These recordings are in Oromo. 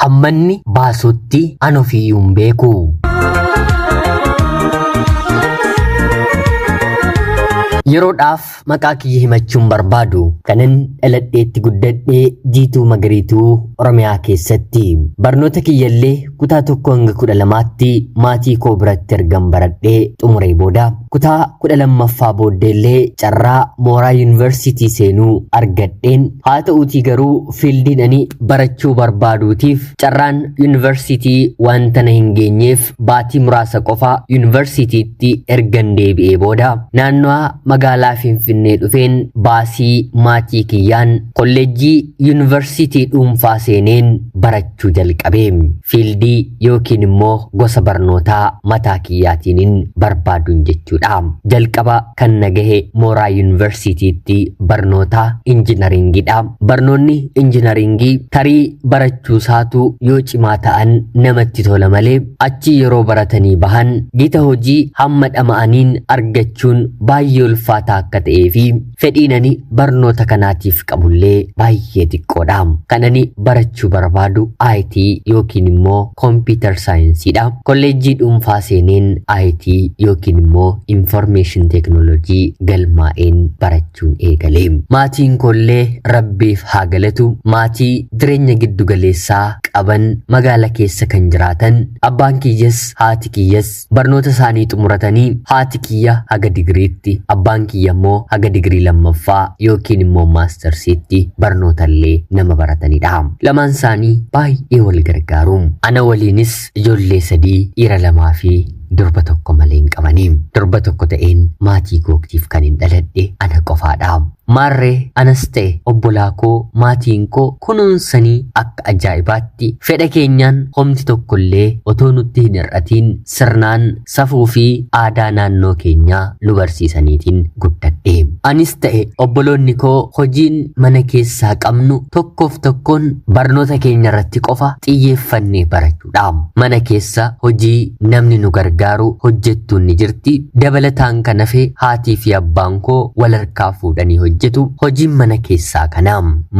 Hammanni baasutti an ofiiyyuu hin beeku. Yeroodhaaf maqaa kiyya himachuun barbaadu kanan dhaladheetti guddadhee Jiituu Magariituu Oromiyaa keessatti. Barnoota kiyyallee kutaa 1 hanga 12tti maatii koo biratti ergan baradhee xumuree booda kutaa 12ffaa booddeellee carraa mooraa yuunivarsiitii seenuu argadheen, haa ta'uutii garuu fiildiin ani barachuu barbaaduutiif carraan yuunivarsiitii wanta na hin geenyeef baatii muraasa qofa yuunivarsiitiitti ergan deebi'ee booda naannoo magaalaa Finfinnee dhufeen baasii maatii kiyyaan kolleejjii yuunivarsiitii dhuunfaa seeneen barachuu jalqabe. Fiildii yookiin immoo gosa barnootaa mataa kiyyaatiinin barbaaduun jechuudha. Jalqaba kan na gahe mooraa yuunivarsiitiitti barnoota injinaringiidha. Barnoonni injinaringii tarii barachuusaatu yoo cimaa ta'an namatti tola malee achi yeroo baratanii bahan gita hojii hamma dhama'aniin argachuun baay'ee ulfaataa akka ta'ee fi fedhiin ani barnoota kanaatiif qabullee baay'ee xiqqoodha. Kan ani barachuu barbaadu IT yookiin immoo Computer Science'dha. Kolleejjii dhuunfaa seeneen IT yookiin immoo Information Technology galmaa'een barachuun eegale. Maatiin koollee Rabbiif haa galatu, maatii jireenya giddu galeessaa qaban, magaala keessa kan jiraatan, abbaan kiyyas haati kiyyas barnoota isaanii xumuratanii, haati kiyya haga digiriitti, abbaan kiyya immoo haga digirii lammaffaa yookiin immoo maastarsiitti barnootallee nama baratanidha. Lamaan isaanii baay'ee wal gargaaru. Ana waliinis ijoollee 3, dhiira 2 fi durba 1 malee hin qabani. Durba tokko ta'een maatii kooktiif kan hin dhaladhe ana qofaadha. Maarree anas ta'e obbolaa koo maatiin koo kunuunsanii akka ajaa'ibaatti fedha keenyaan homti tokkollee otoo nutti hin hir'atiin sirnaan safuu fi aadaa naannoo keenyaa nu barsiisaniitiin guddadhe. Anis ta'e obboloonni koo hojiin mana keessaa qabnu tokkoof tokkoon barnoota keenya irratti qofa xiyyeeffannee barachuudha. Mana keessa hojii namni nu gargaaru hojjettuun ni jirti. Dabalataan kan hafe haatii fi abbaan koo wal harkaa fuudhanii hojjetu. Hojiin mana keessaa kana.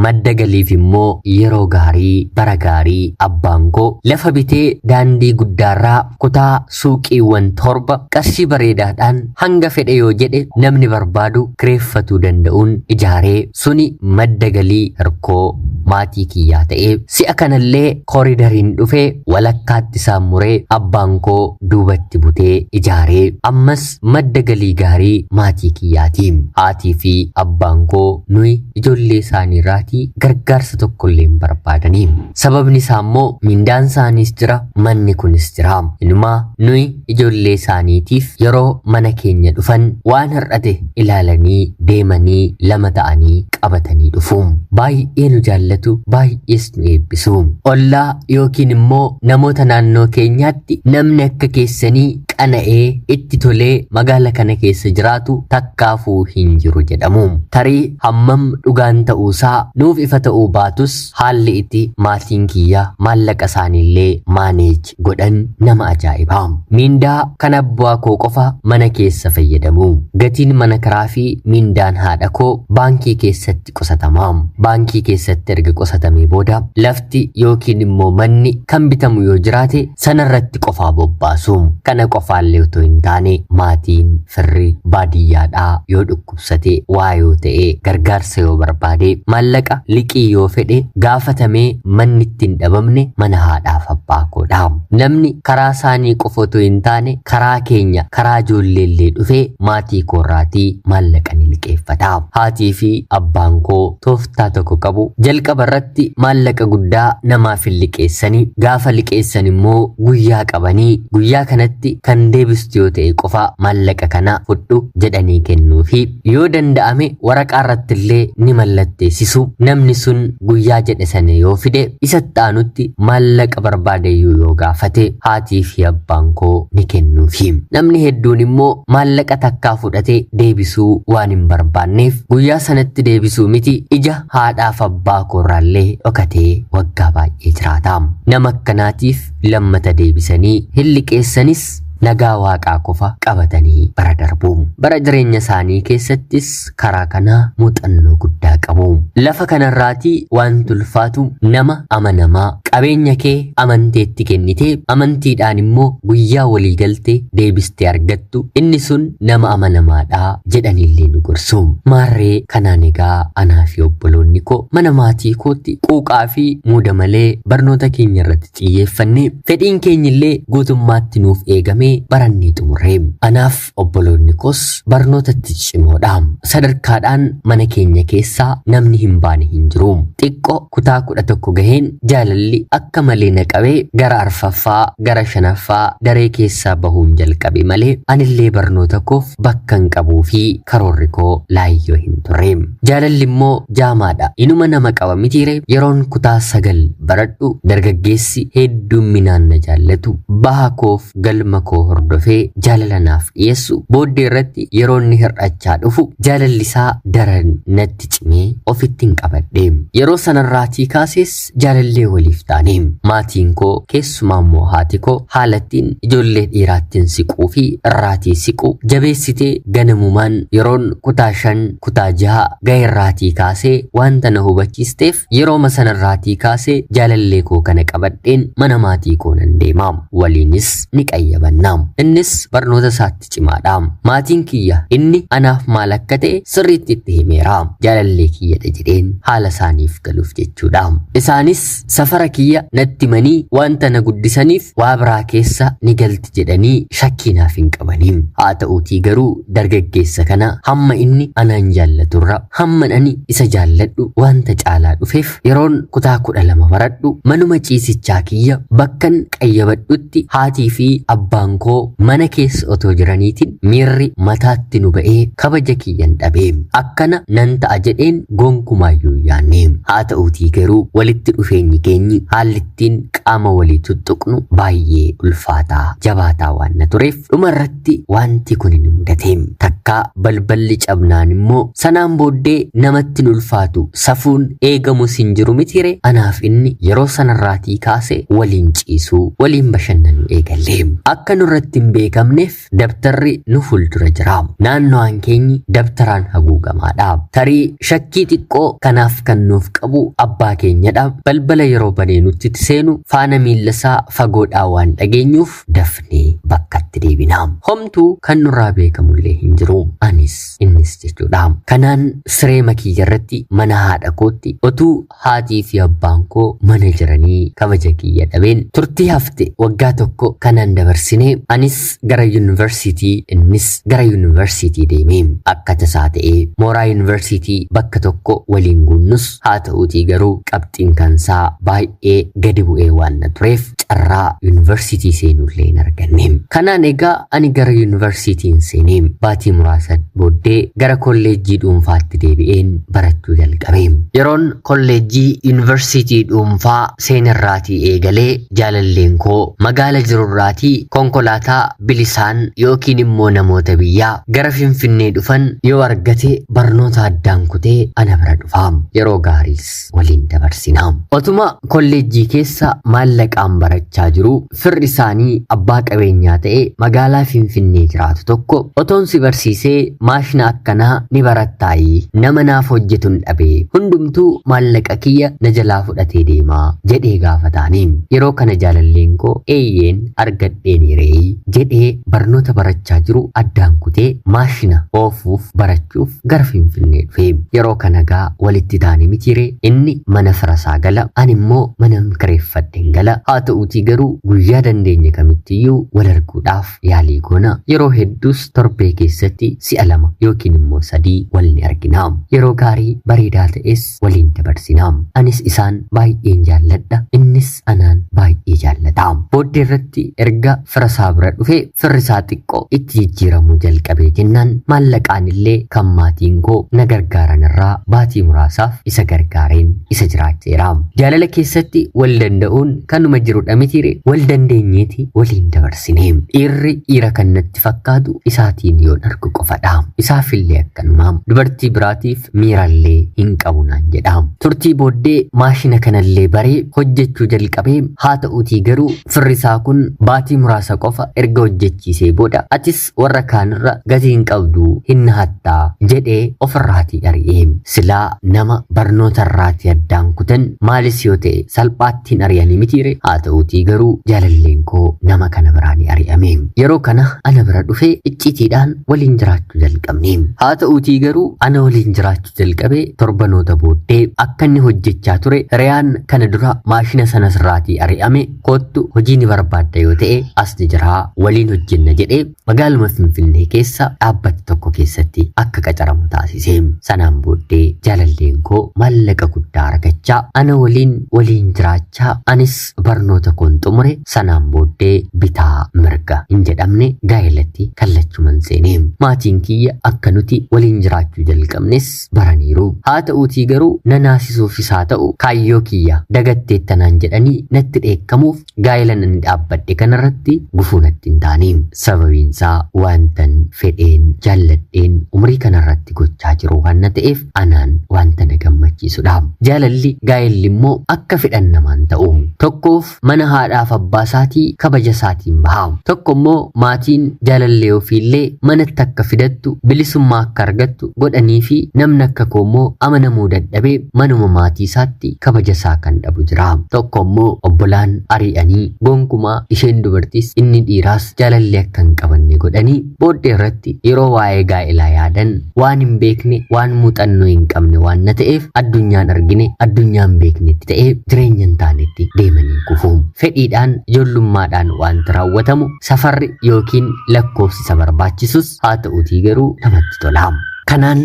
Madda galiif immoo yeroo gaarii bara gaarii abbaan koo lafa bitee daandii guddaarraa kutaa suuqiiwwan 7 qarshii bareedaadhaan hanga fedhe yoo jedhe namni barbaadu kireeffatuu danda'uun ijaaree suni madda galii hirkoo maatii kiyyaa ta'ee si'a kanallee koridariin dhufee walakkaatti isaan muree abbaan koo duubatti butee ijaaree ammas madda galii gaarii maatii kiyyaati. Haatii fi abbaan koo nuyi ijoollee isaaniirraatii gargaarsa tokkollee hin barbaadanii. Sababni isaa immoo mindaan isaaniis jira, manni kunis jira. Inumaa nuyi ijoollee isaaniitiif yeroo mana keenya dhufan waan hir'ate ilaalanii deemanii 2 ta'anii qabatanii dhufu. Baay'ee nu jaallatu, baay'ees nu eebbisu. Ollaa yookiin immoo namoota naannoo keenyaatti namni akka keessanii qana'ee itti tolee magaala kana keessa jiraatu takkaafuu hin jiru jedhamu. Tarii hammam dhugaan ta'uusaa nuuf ifa ta'uu baatus haalli itti maatiin kiyya maallaqa isaaniillee maaneej godhan nama ajaa'iba. Miindaa kan abbaa koo qofa mana keessa fayyadamu. Gatiin mana karaa fi miindaan haadha koo baankii keessatti qusatama. Baankii keessatti erga qusatamee booda lafti yookiin immoo manni kan bitamu yoo jiraate sanarratti qofaa bobbaasu. Kana qofaallee otoo hin taane maatiin firri baadiyyaadhaa yoo dhukkubsate waa yoo ta'e gargaarsa yoo barbaade maallaqa liqii yoo fedhe gaafatamee manni ittiin dhabamne mana haadhaaf abbaa koodha. Namni karaa isaanii qofa otoo hin taane karaa keenya karaa ijoolleellee dhufee maatii koorraatii maallaqa ni liqeeffata. Haatii fi abbaan koo tooftaa tokko qabu. Jalqaba irratti maallaqa guddaa namaaf hin liqeessanii, gaafa liqeessan immoo guyyaa qabanii guyyaa kanatti kan deebistu yoo ta'e qofa maallaqa kana fudhu jedhanii kennuufi yoo danda'ame waraqaa irratti illee ni mallatteessisu. Namni sun guyyaa jedhe sana yoo fide isatti aanutti maallaqa barbaadeyyuu yoo gaafate haatii fi abbaan koo ni kennuufi. Namni hedduun immoo maallaqa takkaa fudhate deebisuu waan hin barbaanneef guyyaa sanatti deebisuu miti ija haadhaaf abbaa koorraallee dhokatee waggaa baay'ee jiraata. Nama akkanaatiif lammata deebisanii hin liqeessanis Nagaa waaqaa qofa qabatanii bara darbu. Bara jireenya isaanii keessattis karaa kanaa muuxannoo guddaa qabu. Lafa kanarraatii waan ulfaatu nama amanamaa qabeenya kee amanteetti kennitee amantiidhaan immoo guyyaa walii galtee deebistee argattu inni sun nama amanamaadhaa jedhaniillee nu gorsu. Maarree kanaan egaa anaa fi obboloonni koo mana maatii kootti quuqaa fi muuda malee barnoota keenya irratti xiyyeeffannee fedhiin keenyillee guutummaatti nuuf eegamee barannee xumurre. Anaaf obboloonni koos barnootatti cimoodha. Sadarkaadhaan mana keenya keessaa namni hin baane hin jiru. Xiqqoo kutaa 11 gaheen jaalalli akka malee na qabee gara arfaffaa gara shanaffaa daree keessaa bahuun jalqabe malee anillee barnoota koof bakka hin qabuu fi karoorri koo laayyoo hin turre. Jaalalli immoo jaamaadha. Inuma nama qaba mitiire. Yeroon kutaa 9 baradhu dargaggeessi hedduminaan na jaallatu baha koof galma koo hordofee jaalala naaf dhiyeessu booddee irratti yeroo inni hir'achaa dhufu jaalalli isaa daran natti cimee ofitti hin qabadhe. Yeroo sanarraatii kaasees jaalallee waliif taane. Maatiin koo keessumaa immoo haati koo haalattiin ijoollee dhiiraattiin siquu fi irraatii siqu jabeessitee ganamumaan yeroon kutaa 5 kutaa 6 ga'eerraatii kaasee wanta na hubachiisteef yerooma sanarraatii kaasee jaalallee koo kana qabadheen mana maatii koo nan deema. Waliinis ni qayyabanna. Innis barnoota isaatti cimaadha. Maatiin kiyya inni anaaf maal akka ta'e sirriitti itti himeera. Jaalallee kiyyadha jedheen haala isaaniif galuuf jechuudha. Isaanis safara kiyya natti himanii wanta na guddisaniif waa biraa keessa ni galti jedhanii shakkii naaf hin qabanii. Haa ta'uutii garuu dargaggeessa kana hamma inni anaan jaallaturra hamma ani isa jaalladhu wanta caalaa dhufeef yeroon kutaa 12 baradhu manuma ciisichaa kiyya bakkan qayyabadhutti haatii fi abbaan koo mana keessa otoo jiraniitiin miirri mataatti nu ba'ee kabaja kiyyan dhabee akkana nan ta'a jedheen gonkumaayyuu yaanne. Haa ta'uutii garuu walitti dhufeenyi keenyi haalli ittiin qaama walii tuttuqnu baay'ee ulfaataa jabaataa waan na tureef dhumarratti wanti kun ni mudate. Takkaa balballi cabnaan immoo sanaan booddee namatti ulfaatu safuun eegamus hin jiru mitiire. Anaaf inni yeroo sanarraatii kaase waliin ciisuu waliin bashannanuu eegalle. Akka nurratti hin beekamneef dabtarri nu fuuldura jira. Naanno'aan keenyi dabtaraan haguugamaadha. Tarii shakkii xiqqoo kanaaf kan nuuf qabu abbaa keenyadha. Balbala yeroo banee nutti seenu faana miillasaa fagoodhaa waan dhageenyuuf dafnee bakkatti deebina. Homtuu kan nurraa beekamullee hin jiru. Anis innis jechuudha. Kanaan siree makiyya irratti mana haadha kootti otuu haatii fi abbaan koo mana jiranii kabaja kiyya dhabeen turtii hafte waggaa tokko kanaan dabarsinee anis gara yuunivarsiitii innis gara yuunivarsiitii deemee akka tasaa ta'ee mooraa yuunivarsiitii bakka tokko waliin guunnus haa ta'uutii garuu qabxiin kansaa baay'ee gadi bu'ee waan na tureef carraa yuunivarsiitii seenullee hin arganne. Kanaan egaa ani gara yuunivarsiitiin seenee baatii muraasa booddee gara kolleejjii dhuunfaatti deebi'een barachuu jalqabe. Yeroon kolleejjii yuunivarsiitii dhuunfaa seenerraatii eegalee jaalalleen koo magaala jirurraatii konkolaataa bilisaan yookiin immoo namoota biyyaa gara Finfinnee dhufan yoo argate barnoota addaan kutee ana bira dhufa. Yeroo gaariis waliin dabarsina. Otuma kolleejjii keessa maallaqaan barachaa jiru firri isaanii abbaa qabeenyaa ta'e magaalaa Finfinnee jiraatu tokko otoon si barsiisee maashina akkanaa ni barattaayii nama naaf hojjetun dhabee hundumtuu maallaqa kiyya na jalaa fudhatee deemaa jedhee gaafataanii. Yeroo kana jaalalleen koo eeyyeen argadheeni jedhee barnoota barachaa jiru addaan kutee maashina oofuuf barachuuf gara Finfinnee dhufe. Yeroo kana gaa walitti taane mitiire inni mana firasaa gala ani immoo mana kireeffadheen gala. Haa ta'uutii garuu guyyaa dandeenye kamittiyyuu wal arguudhaaf yaalii goona. Yeroo hedduus torbee keessatti si'a 2 yookiin immoo 3 wal ni argina. Yeroo gaarii bareedaa ta'es waliin dabarsina. Anis isaan baay'een jaalladha, innis anaan baay'ee jaallata. Booddee irratti erga firasaa bira dhufe firrisaa xiqqoo itti jijjiiramuu jalqabee jennaan maallaqaan illee kan maatiin koo na gargaaran irraa baatii muraasaaf isa gargaareen isa jiraacheera. Jaalala keessatti wal danda'uun kanuma jirudha mitiire wal dandeenyeeti waliin dabarsine. Dhiirri dhiira kan natti fakkaatu isaatiin yoon argu qofadha. Isaafillee akkanuma dubartii biraatiif miirallee hin qabu naan jedha. Turtii booddee maashina kanallee baree hojjechuu jalqabee haa ta'uutii ta'uutii garuu firri isaa kun baatii muraasa qofa erga hojjechiisee booda atis warra kaanirra gatii hin qabdu hin hattaa jedhee ofirraatii ari'ee. Silaa nama barnoota irraatii addaan kutan maalis yoo ta'e salphaatti hin ari'anii mitiire. Haa ta'uutii garuu jaalalleen koo nama kana biraa ni ari'ame. Yeroo kana ana bira dhufee iccitiidhaan waliin jiraachuu jalqabne. Haa ta'uutii garuu ana waliin jiraachuu jalqabee torbanoota booddee akka inni hojjechaa ture hiriyaan kana dura maashina sana sirraatii ari'ame koottu hojii ni barbaadda yoo ta'e as ni jiraa waliin hojjenna jedhee magaaluma Finfinnee keessa dhaabbata tokko keessatti akka qacaramu taasise. Sanaan booddee jaalalleen koo maallaqa guddaa argachaa ana waliin jiraachaa anis barnoota koon xumure. Sanaan booddee bitaa mirga hin jedhamne gaa'elatti kallachuman seene. Maatiin kiyya akka nuti waliin jiraachuu jalqabnes baraniiru. Haa ta'uutii garuu na naasisuufis haa ta'u kaayyoo kiyya dagatteettanaan jedhanii natti dheekkamuuf gaa'ela nan dhaabbadhe kanarratti gufuu natti hin taane. Sababiinsaa wantan fedheen jaalladheen umrii kanarratti gochaa jiru waan na ta'eef anaan wanta na gammachiisudha. Jaalalli gaa'elli immoo akka fedhan namaan ta'u. Tokkoof mana haadhaaf abbaa isaatii kabaja isaatiin baha. Tokko immoo maatiin jaalallee ofiillee manatti akka fidattu bilisummaa akka argattu godhanii fi namni akka koo immoo amanamuu dadhabee manuma maatii isaatti kabaja isaa kan dhabu jira. Tokko immoo obbolaan ari'anii gonkumaa isheen dubartis inni dhiiraas jaalallee akka hin qabanne godhanii booddee irratti yeroo waa'ee gaa'elaa yaadan waan hin beekne waan muuxannoo hin qabne waan na ta'eef addunyaan argine addunyaan beeknetti ta'ee jireenya hin taanetti deemanii kufu. Fedhiidhaan ijoollummaadhaan wanti raawwatamu safarri yookiin lakkoofsi isa barbaachisus haa ta'uutii garuu namatti tola. Kanaan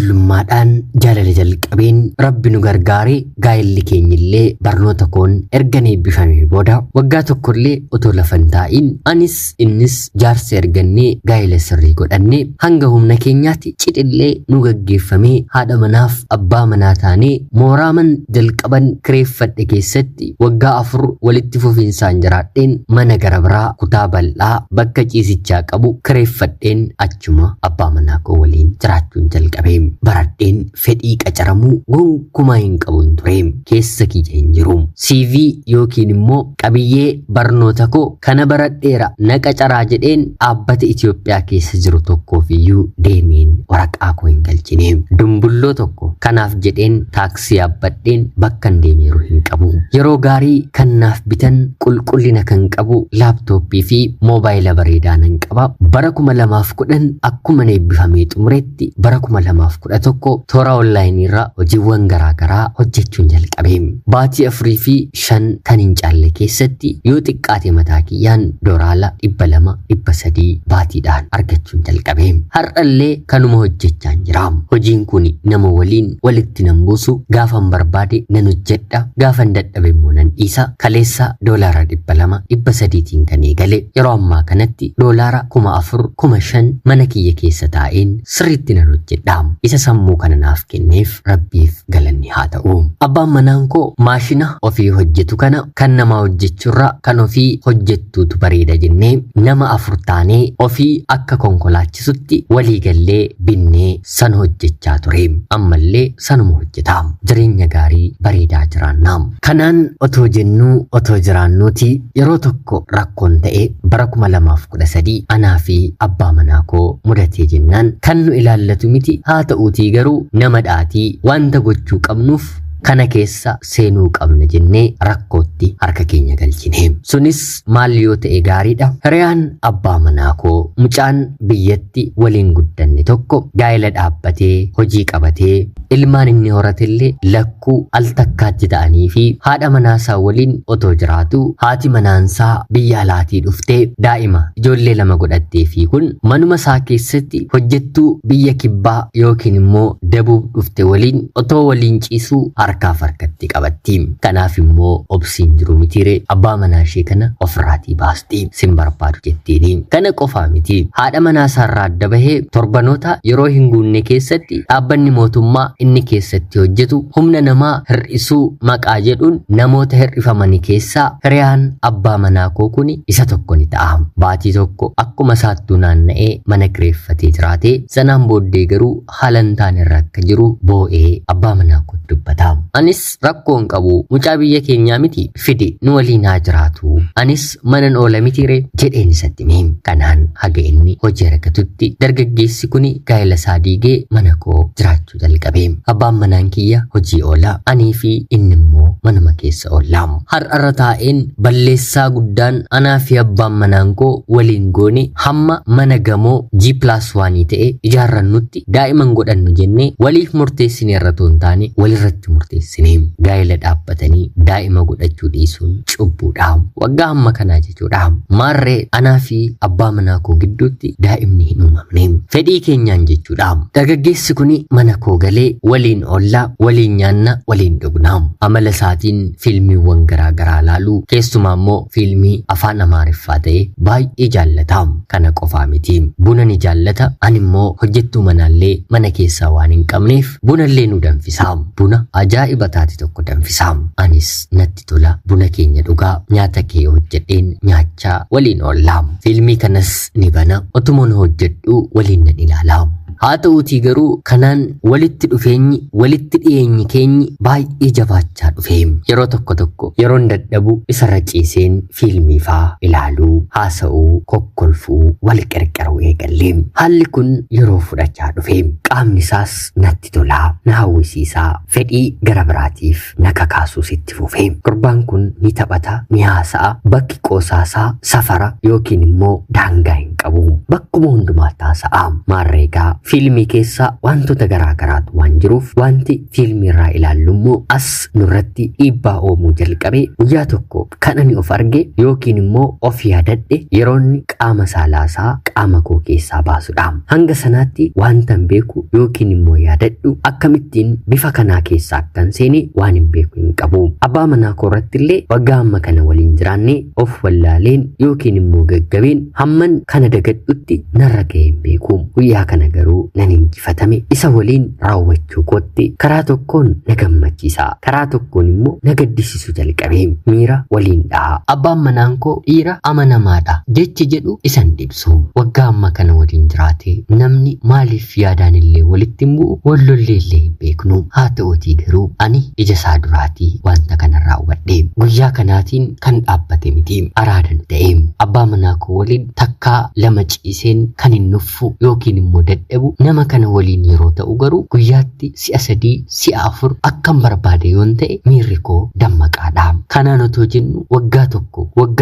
ijoollummaadhaan jaalala jalqabeen rabbi nu gargaaree gaa'elli keenyillee barnoota koon erga eebbifamee booda waggaa tokkollee otoo lafa hin taa'iin anis innis jaarsa ergannee gaa'ela sirrii godhannee hanga humna keenyaatti cidhillee nu gaggeeffamee haadha manaaf abbaa manaa taanee mooraaman jalqaban kireeffadhe keessatti waggaa 4 walitti fufiinsaan jiraadheen mana gara biraa kutaa bal'aa bakka ciisichaa qabu kireeffadheen achuma abbaa manaa koo waliin jiraachuu jalqabee. Baradheen fedhii qacaramuu gonkumaa hin qabun ture. Keessa kiyya hin jiru. CV yookiin immoo qabiyyee barnoota koo kana baradheera na qacaraa jedheen dhaabbata Itoophiyaa keessa jiru tokkoof iyyuu deemeen waraqaa koo hin galchine. Dumbulloo tokko kanaaf jedheen taaksii yaabbadheen bakka hin deemeeru hin qabu. Yeroo gaarii kan naaf bitan qulqullina kan qabu laaptooppii fi moobaayila bareedaa nan qaba. Bara 2010 akkuma eebbifamee xumuretti bara 2011 toora onlaayinii irra hojiiwwan garaagaraa hojjechuun jalqabe. Baatii 4 fi 5 kan hin caalle keessatti yoo xiqqaate mataa kiyyaan doolaara 200 300 baatiidhaan argachuun jalqabe. Har'allee kanuma hojjechaa jira. Hojiin kun nama waliin walitti nan buusu, gaafan barbaade nan hojjedha, gaafan dadhabe immoo nan dhiisa. Kaleessa doolaara 200 300tiin kan eegale yeroo ammaa kanatti doolaara 4000 5000 mana kiyya keessa taa'een sirriitti nan hojjedha. Isa sammuu kana naaf kenneef rabbiif galanni haa ta'u. Abbaan manaan koo maashina ofii hojjetu kana kan namaa hojjechuurra kan ofii hojjettuutu bareeda jennee nama 4 taanee ofii akka konkolaachisutti walii gallee binnee san hojjechaa ture. Ammallee sanuma hojjeta. Jireenya gaarii bareedaa jiraanna. Kanaan otoo jennuu otoo jiraannuuti yeroo tokko rakkoon ta'e bara 2013 anaa fi abbaa manaa koo mudatee jennaan kan nu ilaallatu miti. Haa ta'uutii garuu nama dhaatii wanta gochuu qabnuuf kana keessa seenuu qabna jennee rakkootti harka keenya galchine. Sunis maal yoo ta'e gaariidha. Hiriyaan abbaa manaa koo mucaan biyyatti waliin guddanne tokko gaa'ela dhaabbatee hojii qabatee ilmaan inni horatellee lakkuu al takkaatti ta'anii fi haadha manaasaa waliin otoo jiraatu haati manaansaa biyya alaatii dhuftee daa'ima ijoollee 2 godhattee fi kun manuma isaa keessatti hojjettuu biyya kibbaa yookiin immoo dabuub dhufte waliin otoo waliin ciisuu harkaaf harkatti qabatti. Kanaaf immoo obsiin jiru mitiire abbaa manaa ishee kana ofirraatii baasti. Sin barbaadu jettiini. Kana qofaa miti. Haadha manaa isaarraa adda bahee torbanoota yeroo hin guunne keessatti dhaabbanni mootummaa inni keessatti hojjetu humna namaa hir'isuu maqaa jedhuun namoota hir'ifamanii keessaa hiriyaan abbaa manaa koo kun isa tokko ni ta'a. Baatii tokko akkuma saattuu naanna'ee mana kireeffatee jiraate sanaan booddee garuu haala hin taane irra akka jiru boo'ee abbaa manaa kootti dubbata. Anis rakkoo hin qabu, mucaa biyya keenyaa miti, fidi nu waliin haa jiraatu. Anis manan oola mitiire jedheen isatti hime. Kanaan haga inni hojii argatutti dargaggeessi kun gaa'ela isaa diigee mana koo jiraachuu jalqabe. Abbaan manaan kiyya hojii oola, anii fi inni immoo manuma keessa oolla. Har'arra taa'een balleessaa guddaan anaa fi abbaan manaan koo waliin goone hamma mana gamoo G+1 ta'e ijaarrannutti daa'iman godhannu jennee waliif murteessine irra otoo hin taane walirratti murteessine. Gaa'ela dhaabbatanii daa'ima godhachuu dhiisuun cubbuudha. Waggaa hamma kanaa jechuudha. Maarree anaa fi abbaa manaa koo gidduutti daa'imni hin uumamne. Fedhii keenyaan jechuudha. Dargaggeessi kun mana koo galee waliin oollaa, waliin nyaanna, waliin dhugna. Amala isaatiin fiilmiiwwan garaa garaa laaluu, keessumaa immoo fiilmii afaan Amaariffaa ta'e baay'ee jaallata. Kana qofaa miti. Buna ni jaallata. Ani immoo hojjettuu manaallee mana keessaa waan hin qabneef bunallee nu danfisa. Buna ajaa'iba taate tokko danfisa. Anis natti tola. Buna keenya dhugaa, nyaata kee hojjedheen nyaachaa waliin oolla. Fiilmii kanas ni bana. Otuma nu hojjedhu waliin nan ilaala. Haa ta'uutii garuu kanaan walitti dhufeenyi, walitti dhiyeenyi keenyi baay'ee jabaachaa dhufe. Yeroo tokko tokko yeroon dadhabu isarra ciiseen fiilmii faa ilaaluu, haasa'uu, kokkolfuu, wal qirqiruu eegalle. Haalli kun yeroo fudhachaa dhufe. Qaamni isaas natti tolaa, na hawwisiisaa, fedhii gara biraatiif na kakaasuus itti fufe. Gurbaan kun ni taphata, ni haasa'a, bakki qoosaasaa safara yookiin immoo daangaa hin qabu. Bakkuma hundumaatti haasa'a. Maarreegaa fiilmii keessa wantoota garaa garaatu waan jiruuf wanti fiilmii irraa ilaallu immoo as nurratti dhiibbaa uumuu jalqabe. Guyyaa tokko kan ani of arge yookiin immoo of yaadadhe yeroonni qaama saalaasaa qaama koo keessaa baasudha. Hanga sanaatti wanta hin beeku yookiin immoo yaadadhu akkamittiin bifa kanaa keessaa akkan seene waan hin beeku hin qabu. Abbaa manaa koo irratti illee waggaa amma kana waliin jiraanne of wallaaleen yookiin immoo gaggabeen hamman kana dagadhutti narra ga'ee hin beeku. Guyyaa kana garuu nan injifatame. Isa waliin raawwachuu kootti karaa tokkoon na gammachiisa, karaa tokkoon immoo na gaddisiisu jalqabe. Miira waliin dhaha. Abbaan manaan koo dhiira amanamaadha jechi jedhu isan dhibsu. Waggaa amma kana waliin jiraate namni maaliif yaadaan illee walitti hin bu'u, wal lollee illee hin beeknu. Haa ta'uutii garuu ani ija isaa duraatii wanta kana raawwadhe. Guyyaa kanaatiin kan dhaabbate miti, araadan ta'e. Abbaa manaa koo waliin takkaa lama ciiseen kan hin nuffu yookiin immoo dadhabu nama kana waliin yeroo ta'u garuu guyyaatti si'a 3 si'a 4 akkan barbaade yoon ta'e miirri koo dammaqaadha. Kanaan otoo jennu waggaa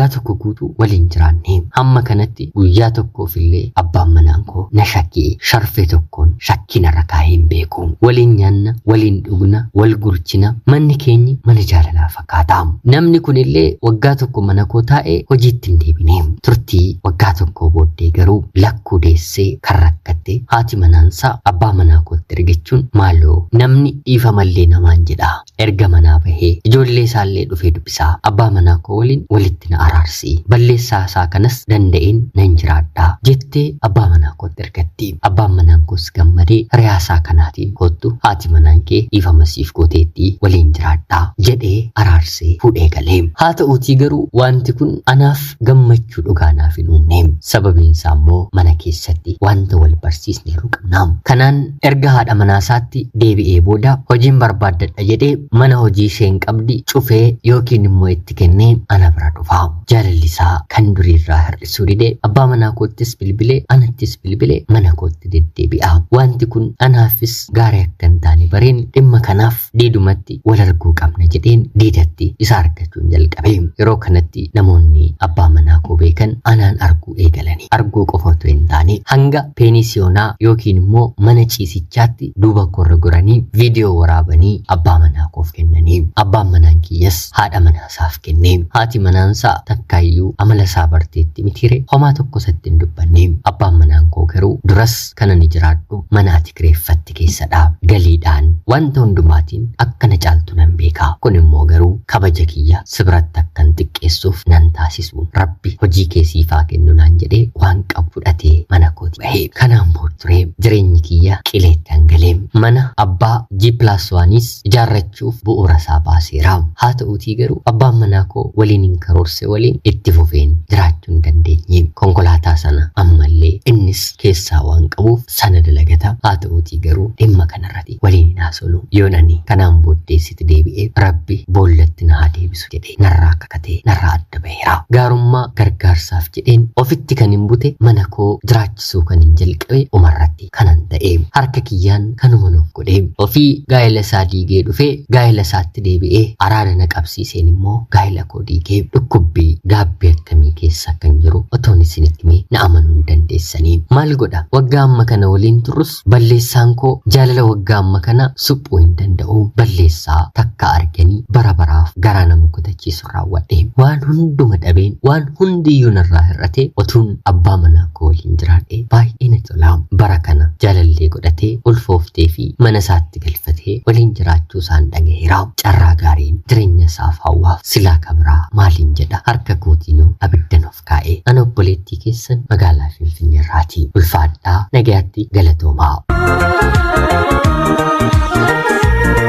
tokko guutuu waliin jiraanne. Hamma kanatti guyyaa tokkoof illee abbaan manaan koo na shakkee sharfee tokkoon shakkii narra kaa'ee hin beeku. Waliin nyaanna, waliin dhugna, wal gurchina, manni keenyi mana jaalalaa fakkaata. Namni kunillee waggaa tokko mana koo taa'ee hojiitti hin deebine. Turtii waggaa tokkoo booddee garuu lakkuu deessee kan rakkatte haati manaansaa abbaa manaa kootti ergachuun maaloo namni dhiifamallee namaan jedha. Erga manaa bahee ijoollee isaallee dhufee dubbisaa. Abbaa manaa koo waliin walitti na araarsi. Balleessaa isaa kanas danda'een nan jiraadha jettee abbaa manaa kootti ergatti. Abbaan manaan koos gammadee hiriyaa isaa kanaatiin koottu haati manaan kee dhiifama siif gooteetti waliin jiraadha jedhee araarsee fuudhee galee. Haa ta'uutii garuu wanti kun anaaf gammachuu dhugaa naaf hin uumne. Sababiin isaa immoo mana keessatti wanta wal barsiisne yeroo qabna. Kanaan erga haadha manaa isaatti deebi'ee booda hojiin barbaaddadha jedhee mana hojii isheen qabdi cufee yookiin immoo itti kennee ana bira dhufa. Jaalalli isaa kan duriirraa hir'isuu dide. Abbaa manaa koottis bilbilee anattis bilbilee mana kootti deddeebi'a. Wanti kun anaafis gaarii akka hin taane bareen dhimma kanaaf diidumatti wal arguu qabna jedheen diidatti isa argachuun jalqabe. Yeroo kanatti namoonni abbaa manaa koo beekan anaan arguu eegalani. Arguu qofa otoo hin taane hanga peenisiyoonaa yookiin immoo mana ciisichaatti duuba korra goranii viidiyoo waraabanii abbaa manaa koof kennanii. Abbaan manaan kiyyas haadha manaa isaaf kenne. Haati manaansaa takkaayyuu amala isaa barteetti mitiire homaa tokko isatti hin dubbanne. Abbaan manaan koo garuu duras kan ani jiraadhu mana ati kireeffatte keessadha. Galiidhaan wanta hundumaatiin akka na caaltu nan beeka. Kun immoo garuu kabaja kiyya si biratti akkan xiqqeessuuf nan taasisu. Rabbi hojii kee siif haa kennu naan jedhee waan qabu fudhatee mana kooti bahee. Kanaan booda ture jireenyi kiyya qileetti hangalee. Mana abbaa G plus waanis ijaarrachuuf bu'uura isaa baaseera. Haa ta'uutii garuu abbaan manaa koo waliin hin karoorse waliin itti fufeen jiraachuu hin dandeenye. Konkolaataa sana ammallee innis keessaa waan qabuuf sana dalagata. Haa ta'uutii garuu dhimma kanarratti waliin hin haasofnu. Yoon ani kanaan booddeessitti deebi'ee Rabbi boollatti na haa deebisu jedhee narraa kakatee narraa adda baheera. Gaarummaa gargaarsaaf jedheen ofitti kan hin bute mana koo jiraachisuu kan hin jalqabe umarratti kanan ta'e harka kiyyaan kanuma nuuf godhe ofii gaa'ela isaa diigee dhufee gaa'ela isaatti deebi'ee araada na qabsiiseen immoo gaa'ela koo diigee dhukkubbii gaabbii akkamii keessa akkan jiru otoon isinitti himee na amanuu hin dandeessanii. Maal godha waggaa amma kana waliin turrus balleessaan koo jaalala waggaa amma kana suphuu hin danda'u. Balleessaa takka arganii bara baraaf garaa nama kutachiisu raawwadhe. Waan hunduma dhabeen waan hundiyyuu narraa hir'ate otuun abbaa manaa koo waliin jiraadhe baay'ee na tola. Bara kana jaalallee godhatee ulfooftee fi mana isaatti galfatee waliin jiraachuu isaan dhagaheera. Carraa gaariin jireenya isaaf hawwaaf silaa kabraa maaliin jedha harka kootiinuu abiddan of kaa'e. Ana obboleettii keessan magaalaa Finfinneerraati. Ulfaadhaa nagayaatti galatoomaa.